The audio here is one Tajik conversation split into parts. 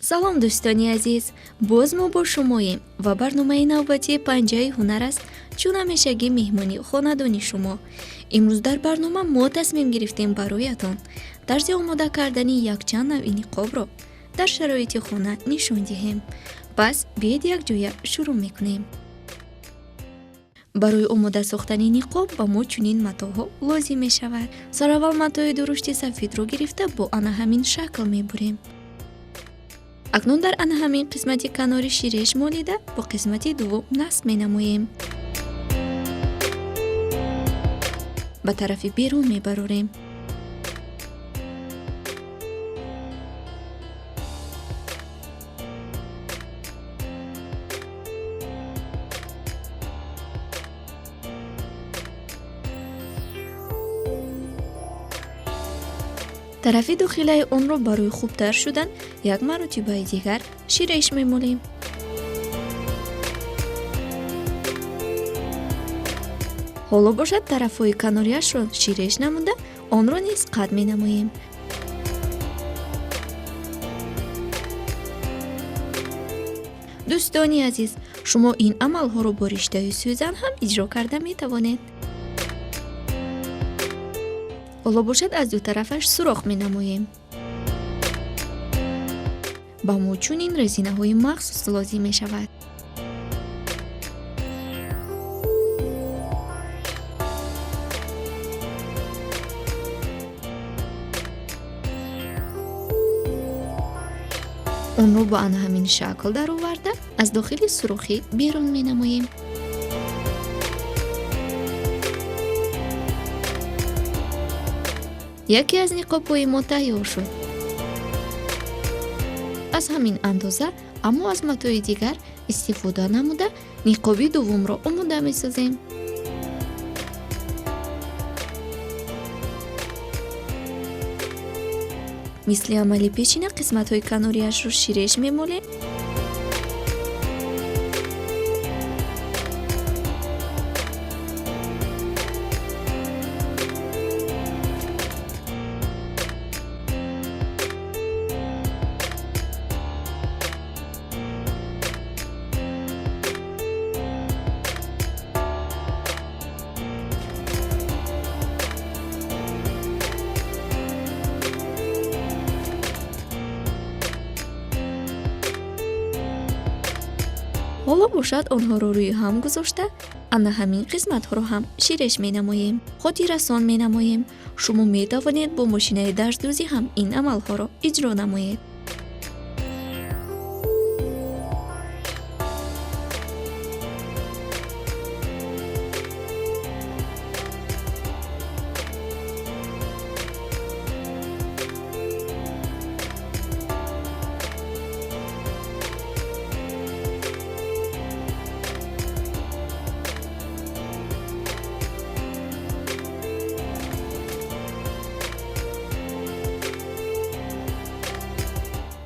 Салом, дӯстони азиз, боз мо бо шумоем ва барномаи навбатии Панҷаи ҳунар аст, чун ҳамешагӣ меҳмони хонадони шумо. Имрӯз дар барнома мо тасмим гирифтем бароятон тарзи омода кардани якчанд навъи ниқобро дар шароити хона нишон диҳем. Пас биед, якҷоя шурӯъ мекунем. Барои омода сохтани ниқоб ба мо чунин матоъҳо лозим мешавад. Сараввал матои дурушти сафедро гирифта, бо ана ҳамин шакл мебурем. Акнун дар ана ҳамин қисмати канори ширеш молида, бо қисмати дуввум насб менамоем. Ба тарафи берун мебарорем. Тарафи дохилаи онро барои хубтар шудан як маротибаи дигар ширеш мемолем. Ҳоло бошад, тарафҳои канорияшро ширеш намуда, онро низ қад менамоем. Дӯстони азиз, шумо ин амалҳоро бо риштаи сӯзан ҳам иҷро карда метавонед. Ҳоло бошад, аз ду тарафаш сурох менамоем. Ба мо чунин резинаҳои махсус лозим мешавад. Онро бо ана ҳамин шакл дароварда, аз дохили сурохӣ берун менамоем. Яке аз ниқобҳои мо тайёр шуд. Аз ҳамин андоза, аммо аз матои дигар истифода намуда, ниқоби дуввумро омода месозем. Мисли амали пешина қисматҳои канорияшро ширеш мемолем. Ҳоло бошад, онҳоро рӯи ҳам гузошта, ана ҳамин қисматҳоро ҳам ширеш менамоем. Хотиррасон менамоем, шумо метавонед бо мошинаи дарздӯзӣ ҳам ин амалҳоро иҷро намоед.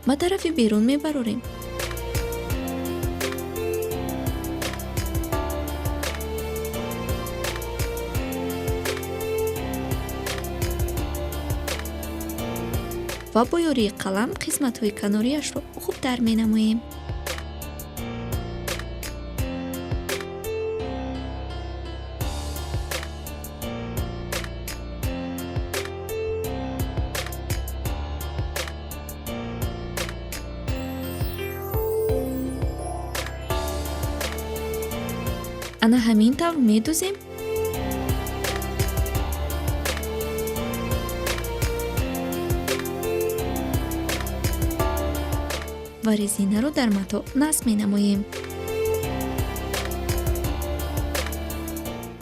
Ба тарафи берун мебарорем. Ва бо ёрии қалам қисматҳои канорияшро хубтар менамоем. Ана ҳамин тавр медӯзем. Ва резинаро дар матоъ насб менамоем.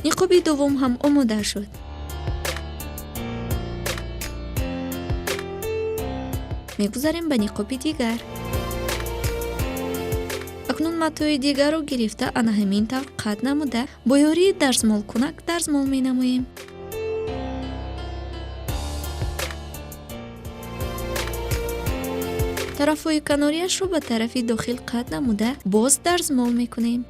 Ниқоби дуввум ҳам омода шуд. Мегузарем ба ниқоби дигар. Акнун матои дигарро гирифта, ана ҳамин тавр қад намуда, бо ёрии дарзмолкунак дарзмол менамоем. Тарафҳои канорияшро ба тарафи дохил қад намуда, боз дарзмол мекунем.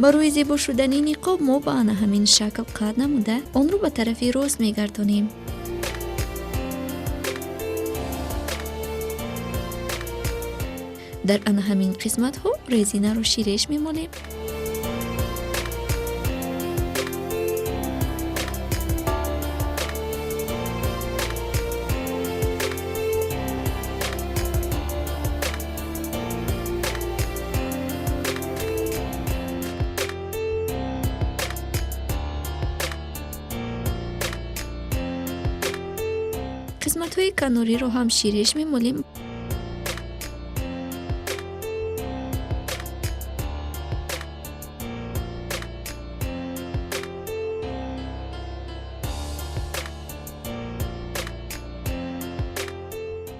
Барои зебо шудани ниқоб мо ба ана ҳамин шакл қад намуда онро ба тарафи рост мегардонем. Дар ана ҳамин қисматҳо резинаро ширеш мемолем. Қисматҳои канориро ҳам ширеш мемолем.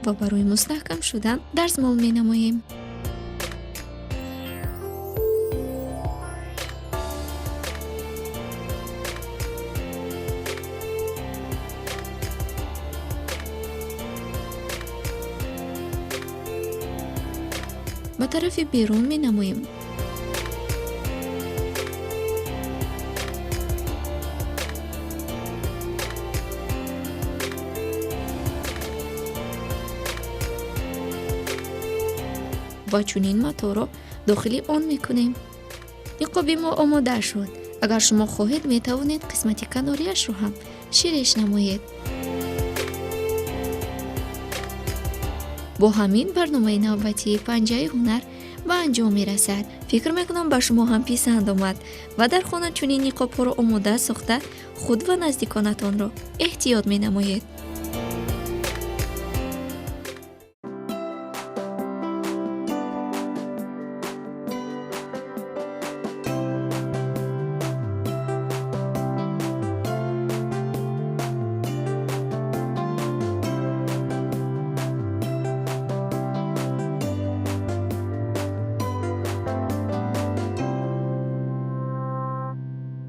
Ва барои мустаҳкам шудан дарзмол менамоем. Ба тарафи берун менамоем. Ва чунин маторо дохили он мекунем. Ниқоби мо омода шуд. Агар шумо хоҳед, метавонед қисмати канорияшро ҳам ширеш намоед. Бо ҳамин барномаи навбатии Панҷаи ҳунар ба анҷом мерасад. Фикр мекунам, ба шумо ҳам писанд омад ва дар хона чунин ниқобҳоро омода сохта, худ ва наздиконатонро эҳтиёт менамоед.